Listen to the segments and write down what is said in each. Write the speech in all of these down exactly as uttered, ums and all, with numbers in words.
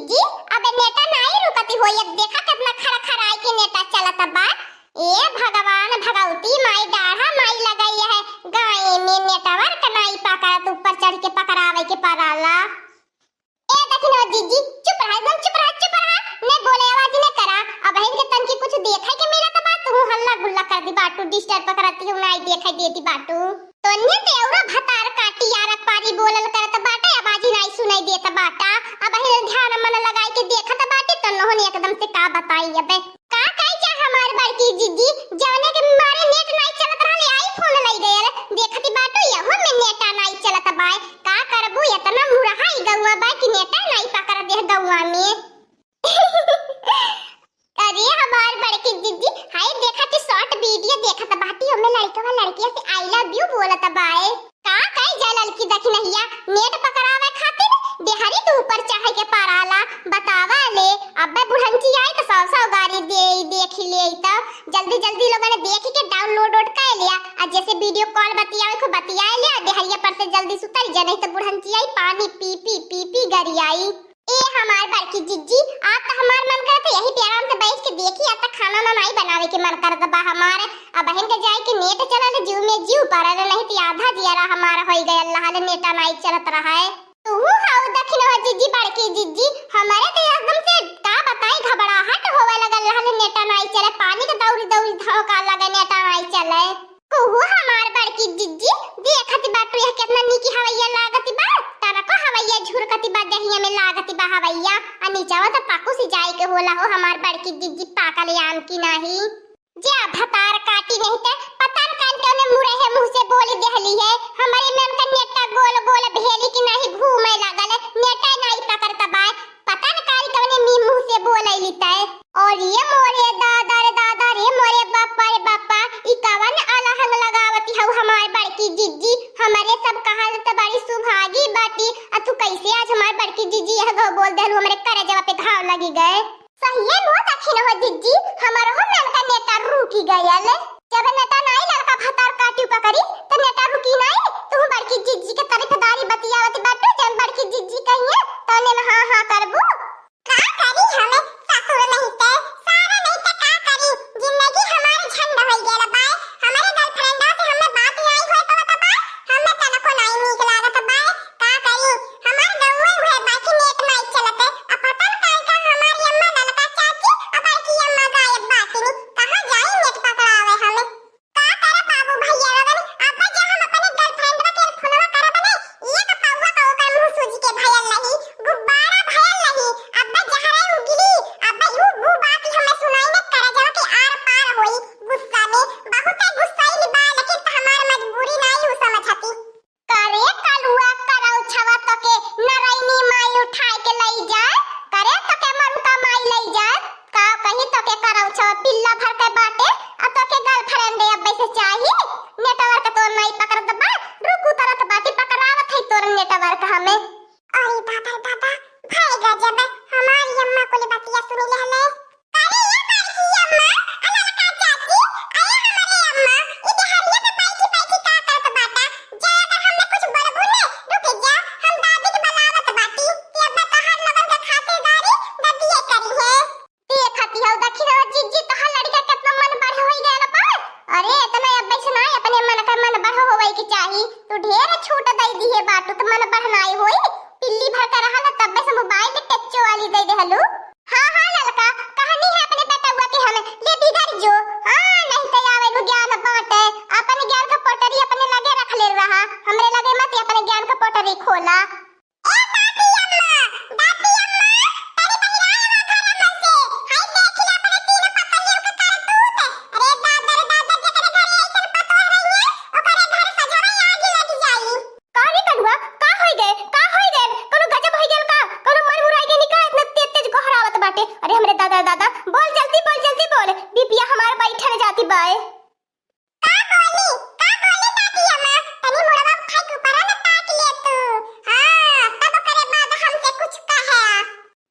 जी, अबे नेटा नाई रुकति होई, अब देखा केतना खड़खड़ाई के नेटा चलत बा। ए भगवान, भगवती माई, डाढ़ा माई लगाई है, गाई में नेटवर्क नाई पकड़त, ऊपर चढ़ के पकड़ावे के पड़ाला। ए दखिनवा जिज्जी, चुप रहा, एकदम चुप रहा, चुप रहा, ने बोले आवाज ने करा। अबहिन के तनकी कुछ देखे के मिलत बा, तू हल्ला गुल्ला कर दी बाटू, disturb करती हूँ, नाई देखे देती बाटू। तोन्ने देवरो भतार काटी यार पारी बोलल करत बाटे, आवाजी नाई सुनाई देत बाटा। अबहिन ध्यान मन लगाई के देखत बाटे, तो नोहन एकदम से का बताई अबे। का कही जा हमार बड़की जिज्जी, जवने के मारे नेट नाई चलत रहले, iPhone लई गयल। देखती बाटू, यहू में नेटा नाई चलत बाय। का करबू, एतना मुरहा ई गौवा बाय कि नेटा नाई पकड़ देह गौवा में। अरे हमार बड़की जिज्जी, हाय देखती short video देखत बाटी, ओमे लड़कवा लड़किया से I love you बोलत बाय। का कही जा ललकी दखिनहिया, नेट पकड़ावे खातिर डेहरी के ऊपर चढ़े के पड़ाला। बतावा ले, अब्बे बुढ़ंची आई त सौ सौ गारी दे, देखी ले त जल्दी जल्दी लोगन देखी के download कर लिया। आ जैसे video call बतियावे को बतिया लिया, डेहरिया पर से जल्दी सुतर जा, नहीं त बुढ़ंची आई पानी पी पी पी पी गरियाई। ए हमार बड़की जिज्जी, आज त हमार मन करत है यही पे आराम से बैठ के देखी, आज त खाना ना नाई बनावे के मन करत बा हमार। अबहिन के जाए के नेट चलल जीव में जीव पड़ल, नहीं त आधा जियरा हमार होई गयल, अल्लाह ले नेटा नाई चलत रहा है। तू हाउ दखिनवा जिज्जी, बड़की जिज्जी, हमरे त एकदम से का बताई, घबराहट होवे लगल रहल, नेटा नाई चले, पानी के दौरी दौरी धाव का लगे, नेटा नाई चले। कुहू हमार बड़की जिज्जी, देखत बाटू यह केतना नीकी हवैया लागत बा, तनको हवैया झुरकत बा, देहिया में लागत बा हवैया, आ नीचवा त पाकू से जाए के होला हो हमार बड़की जिज्जी, पाकल आम की नाही। जा भतार काटी नहीं त पता न कान के ओने मुरहे मुंह से बोली देहली है। हमरे मन का नेटा गोल गोल भेली की नाही घूमे लागल, नेटा नाही पकड़त बाय। पता न कान के ओने मी मुंह से बोलैली तय। और ये मोरे दादा रे दादा रे मोरे बापा रे बापा, ई कवन अलहंग लगावती हऊ हमार बड़की जिज्जी। हमरे सब कहल त बड़ी सुभागी बाटी, आ तू कैसे आज हमार बड़की जिज्जी यह घाव बोल देहलू, हमरे करेजवा पे घाव लगी गए। सहिए नो दखिन हो जिज्जी, हमरो मन का नेटा रुकी गयल। जब नेटा नाई लड़का भतार काटी पकड़ी, त नेटा रुकी नाई। तू बड़की जिज्जी के तरफदारी बतियावत बाटू, जब बड़की जिज्जी कहिए, तने में हाँ हाँ करबू। का करी हमें ससुर नहीं ते, सारा नहीं ते का करी, जिंदगी हमार झंड होई गेल बाय। हमरे girlfriend से हमें बात नाई होए पावत बाय, हमें तनको नाई नीक लागत बाय। का करी, हमार गौवे उहे बा कि नेट नाई चलत है। अब पता न काहे का हमारी अम्मा, ललका चाची और बड़की अम्मा गायब बाटिन। कहाँ जाई नेट पकड़ावे हमें? का करे बाबू भैया लोगन, अब जब हम अपने girlfriend के फोनवा करब ने, एक पौवा का ओकर मुंह सूजी के भयल रही, गुब्बारा भयल रही, अब जहरे उगली, अब यू मुंह बात हमें सुनाई न करे, जब के आर पार होई गुस्सा में। बहुत गुस्साइल बा, लेकिन त हमार मजबूरी नाई उ समझती। करे कलुआ करौछवा तोके नरैनी माई उठाए के लई जाए, करे तोके मरुका माई लई जाए, का कही तोके करौछवा पिल्ला भर के बाटे, आ तोके girlfriend अब्बे से चाही, network तोर नाई पकड़त बा, रुक उतरत बाटी पकड़ावत है तोर network हमें। अरे दादा दादा, भाई गजब, हमारी अम्मा कुल बतिया सुनी लेहले। अरे ये बड़की अम्मा, आ ललका चाची, अरे हमारे अम्मा, ई देहरिया पे बैठी बैठी का करत बाटा? जा अगर हमने कुछ बोलबू ने, रुक जा, हम दादी के बुलावत बाटी, कि अब्बा तोहार लोगन के खातिरदारी ददिये करी है। देखती हो, देखी हो जिज्जी, तोहार लड़का कितना मन बढ़ होई गयल बा। अरे इतना अब्बे से नाई अपने मन का मन बढ़ होवे के चाही। तू ढेर छूट दई दिहे बाटू, त मन बढ़ नाई होई। पिल्ली भर के रहल तब्बे से mobile टच्चो वाली दे देहलू। हाँ, हाँ, ललका, कहनी है अपने बेटउआ के हमें, ले बिगड़ जो। हाँ, नहीं तो आवे लू ज्ञान बांटे, अपन ज्ञान का पोटरी अपने लगे रख ले रहा, हमरे लगे मत अपने ज्ञान का पोटरी खोला। ए दादी अम्मा, दादी अम्मा, तनी बहिराए हो घर में से, हाय देख ले अपने तीन पतलियों के करतूत। अरे दादा रे दादा, जेकरे घरे ऐसन पतोह रही है, ओकरे घर सजवे आग लग जाई। का रे कलुआ, का होई गए, का होई गए? कोनो गजब होई गए का? कोनो मन मुराई गए नी का? इतना तेज तेज गोहरावत बाटे। अरे हमरे दादा, दादा, बोल जल्दी, बोल जल्दी, बोल। बीपिया हमार बैठन जाती बाए। का बोली, का बोली दादी अम्मा? तनी मुड़वा उठाई के ऊपर न ताक ले तू। हाँ, तब ओकरे बाद हमसे कुछ कहे।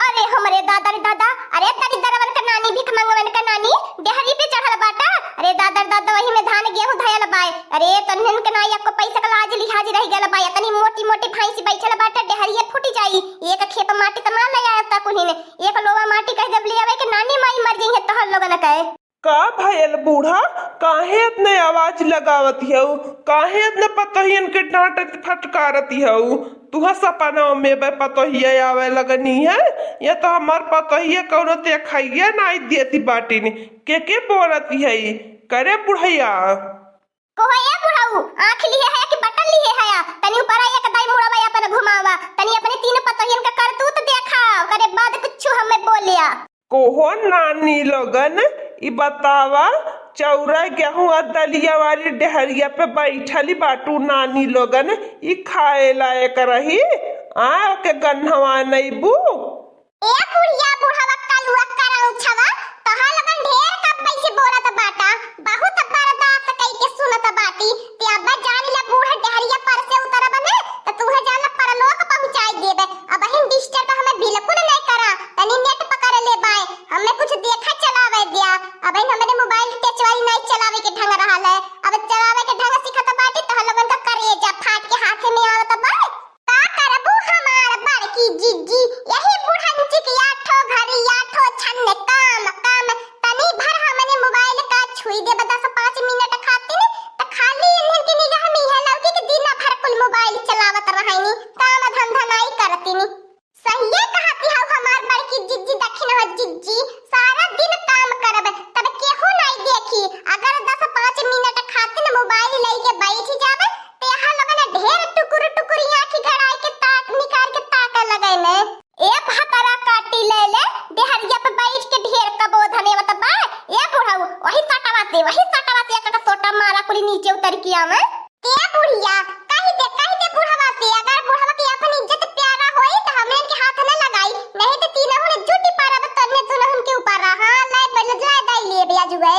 अरे हो अरे दादा रे दादा, अरे दरिद्रवन का नानी, भिखमंगवन का नानी, डेहरी पे चढ़ल बाटा। अरे दादा रे दादा, वही में धान गेहूं धयल बाय। अरे तन्हन के नाई एको पैसा का लाज लिहाज रह गयल बाय। इतनी मोटी मोटी भैंसी बैठल बाटा, डेहरिया फूट जाई। एक खेप माटी त ना ले आया ता कुन्हिन, एक लोवा माटी कह देब ले आवे के नानी माई मर जइहे तोहर लोगन के। का भयल बूढ़ा, काहे इतने आवाज लगावत हऊ? काहे इतने पतोहियन के डांटत फटकारत हऊ? तुहा सपनवा में बे पतोहिया आवे लगनी है, या तो हमार पतोहिया कौनो ते खाइए नाई देती बाटिन। के के बोलत है? करे बुढ़ैया। कोहो ए बुढ़ऊ, आँख लिहे है कि बटन लिहे है? तनी ऊपर आइया के दाई मुड़वा अपन घुमावा, तनी अपने तीन पतोहियन का करतूत देखा, ओकरे बाद कुछ हमें बोलिया। कोहो नानी लोगन, ई बतावा, चौरा गेहूं आ दलिया वाली डेहरिया पे बैठली बाटू नानी लोगन, ई खाए लायक रही? आ, ओके गन्हवा नैबू? ए बुढ़िया, बुढ़वा कलुआ करौछवा, तोहा लोगन ढेर कब से बोलत बाटा, बहुत बर्दाश्त कइके सुनत बाटी। ते अब जान ले बूढ़ डेहरिया पर से उतरब ने, त तूहे जान ले परलोक पहुँचाई देबे। अबहिन disturb हमें बिल्कुल नहीं करा, तनी net पकड़ ले बाय, हमें कुछ देखा चलावे दिया। अबहिन हमरे mobile touch वाली नहीं चलावे के ढंग रहल है, अब चलावे के ढंग सिखत बाटी, तोह लोगन का करेजा फाट के हाथे में आवत बाय। का करबू हमार बड़की जिज्जी, यही बुढ़ंची के आठो घड़ी आठो छन काम काम। तनी भर हमने mobile का छुई देब दस पाँच मिनट खातिर, त खाली इन्हन के निगाह में इहे लौकी कि दिन भर कुल mobile चलावत रहनी, काम धंधा नाई करतीनी। सहिए कहती हऊ हमार बड़की जिज्जी, दखिनवा जिज्जी, सारा दिन काम करब तब केहू नाई देखी, अगर दस पाँच मिनट खातिर mobile लेके बैठ जाब, तेहा लोगन ढेर टुकुर टुकुर आँखी गड़ाई के ताक निकाल के ताके लगैने। ए भतरा काटी ले ले, डेहरिया पे बैठ के ढेर कबो धनेवत बा। ए बुढ़ऊ, वही सटवा से, वही सटवा से एक सोटा मारा कुली नीचे उतर के आवे। ए बुढ़िया, कह दे, कह दे बुढ़वा से, अगर बुढ़वा के अपन इज्जत प्यारा होई त हमरे के हाथ न लगाई, नहीं त तीनहु ने जूटी पारब तन्ने दुनहुन के ऊपर। हाँ, ले बल, ले दाई ले ब्याजुए।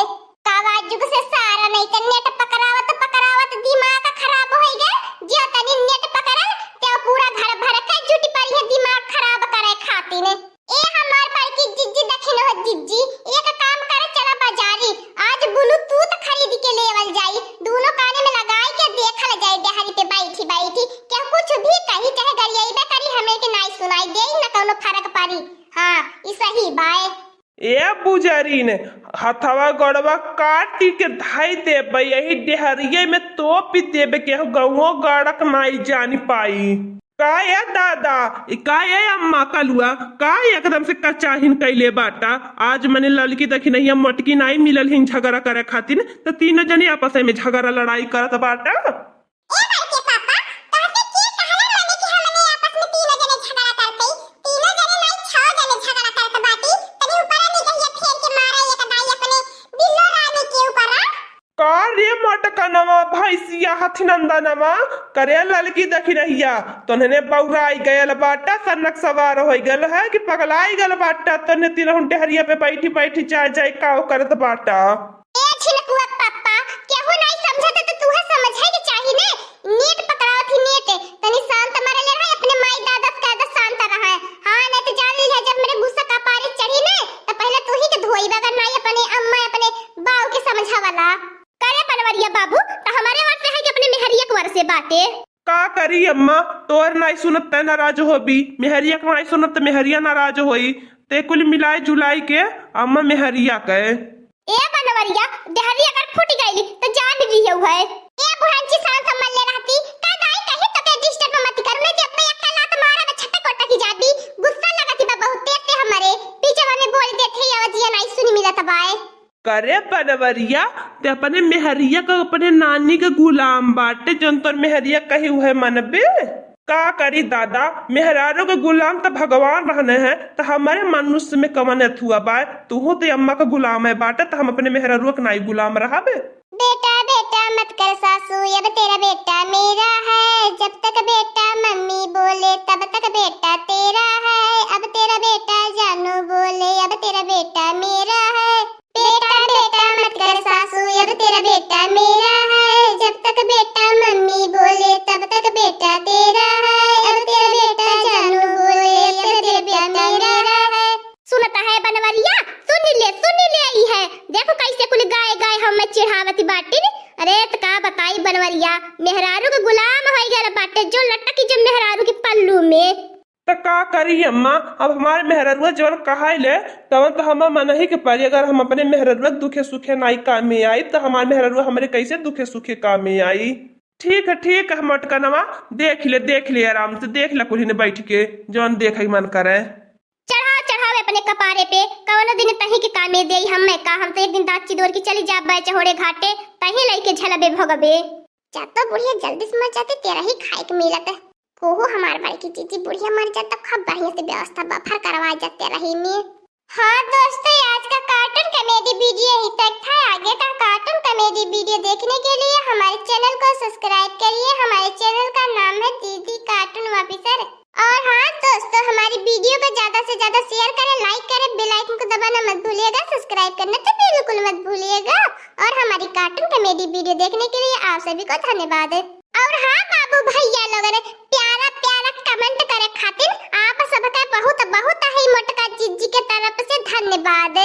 कावा जुग से सारा नहीं त net पकड़ावत पकड़ावत दिमाग खराब होई गए। जियो तनी net पकड़ल ते पूरा घर भर के जुटी पड़ी है दिमाग खराब करे खातिर। ए हमार बड़की जिज्जी, दखिनहो जिज्जी, एक काम कर, चला बाजारी, आज Bluetooth खरीद के लेवल जाई, दोनों काने में लगाई के देखल जाई डेहरी पे बैठी बैठी, के कुछ भी कही चाहे गरियाइबे करी, हमें के नाई सुनाई देई, न कौनो फर्क पड़ी। हाँ, ई सही बाय। ए बुजरिन, हथवा गोड़वा काटी के धई देबे, यही डेहरिये में तोपी देबे, केहू गौओ गड़क नाई जानी पाई। का ए दादा, ई का ए अम्मा कलुआ, का एकदम से कचाहिन कइले बाटा? आज मने ललकी दखिनहिया मोटकी नाई मिलल हिन झगड़ा करे खातिर, त तीनों जनी आपस में झगड़ा लड़ाई करत बाटा। ए बड़के पापा, तोहसे के कहला माने कि हमने आपस में तीनों जने झगड़ा करते? तीनों जने नाई, छह जने झगड़ा करत बाटी। तनी ऊपर निगहिया फेर के मारा एक दाई अपने बिल्लो रानी के ऊपर। का रे मोटकनवा, भैंसिया, हथिनंदनवा, करे ललकी दखिनहिया, तोहने बौराई गयल बाटा, सनक सवार होई गल है कि पगलाई गल बाटा, तोहने तीनों डेहरिया पे बैठी बैठी जाए जाए काव करत बाटा। ए छिलकुआ पप्पा, केहू नाई समझत त तूहे समझे के चाही ने। Net पकड़ावत ही net, तनी शांत मरले रहे, अपने माई दादा से कह दे शांत रहे। हाँ, नहीं तो जान लिया जब मेरे गुस्सा का पारे चढ़ी ने, तो पहले तू ही के धोई बगैर नाई अपने अम्मा अपने बाऊ के समझावला। करे बनवरिया बाबू, त हमरे ओर से है कि अपने मेहरिया के ओर से बाटे। का करी अम्मा, तोर नाई सुनत तै नाराज होबी, मेहरिया के नाई सुनत त मेहरिया नाराज होई। ते कुल मिलाई जुलाई के अम्मा मेहरिया के। ए बनवरिया, डेहरी अगर फूट गइली त जान लिहउ है। ए बुढ़ंची शांत मल्ले रहती, का दाई कही तो के disturb मत करू, नहीं तो अब्बे एक लात मारा बे छट्टा कोटा की जाती। गुस्सा लगती बा बहुत तेज से हमरे, पीछे वाले बोल देते ही आवाजिया नाई सुनी मिलत बाए। करे बनवरिया, ते अपने मेहरिया का, अपने नानी का गुलाम बाटे, जौन तोर मेहरिया कही उहे मनबे? का करी दादा, मेहरारू के गुलाम त भगवान रहने हैं, त हमरे मनुष्य में कवन अथुआ बाय? तूहू त अम्मा का गुलाम है बाटे, त हम अपने मेहरारू के नाई गुलाम रहबे? बेटा, बेटा मत कर सासू, अब तेरा बेटा मेरा है, जब तक बेटा मम्मी बोले, तब तक बेटा तेरा है, अब तेरा बेटा जानू बोले, अब तेरा बेटा मेरा है। बेटा, बेटा मत कर सासू, अब तेरा बेटा मेरा है। जब तक बेटा मम्मी बोले, तब तक बेटा तेरा है। अब तेरा बेटा जानू बोले, अब तेरा बेटा मेरा है। बनवरिया, सुन ले, सुन ले, ई है। देखो कैसे कुल गाय गाय हमें चिढ़ावत बाटिन। अरे त का बताई बनवरिया, मेहरारू के गुलाम होइ गल बाटे, जो लटकी जो मेहरारू के पल्लू में। त का करी अम्मा, अब हमार मेहररुआ जवन कहाई ले, तवन त हमार मनही के परी। अगर हम अपने मेहररुआ के दुखे सुखे नाई कामे आई, त हमार मेहररुआ हमरे कैसे दुखे सुखे कामे आई? ठीक है, ठीक है मोटकनवा, देख ले, देख ले, आराम से देख ले, कुल्ही ने बैठ के जवन देखे मन करे। चढ़ाओ, चढ़ाओ अपने कपारे पे, कवनो दिन तही के कामे देई हमें का। हम तो एक दिन दाँत चिदोर के चली जाब चहोड़े घाटे, तही लइके झलबे भगबे। जा तो बुढ़िया, जल्दी से मर जाते, तेरा ही खाए के मिलत। कोहो हमार बड़की जीजी बुढ़िया मर जात तो खूब बढ़िया से व्यवस्था बफर करवा जाते रही में। हाँ दोस्तों, आज का कार्टून कॉमेडी वीडियो ही तक था। आगे का कार्टून कॉमेडी वीडियो देखने के लिए हमारे चैनल को सब्सक्राइब करिए। हमारे चैनल का नाम है दीदी कार्टून ऑफिसर। और हाँ दोस्तों, हमारी वीडियो को ज्यादा से ज्यादा शेयर करें, लाइक करें, बेल आइकन को दबाना मत भूलिएगा, सब्सक्राइब करना तो बिल्कुल मत भूलिएगा। और हमारी कार्टून कॉमेडी वीडियो देखने के लिए आप सभी को धन्यवाद। और हाँ बाबू भैया लोगन, प्यारा प्यारा कमेंट करे खातिर आप सबका बहुत बहुत ही मोटका जीजी के तरफ से धन्यवाद।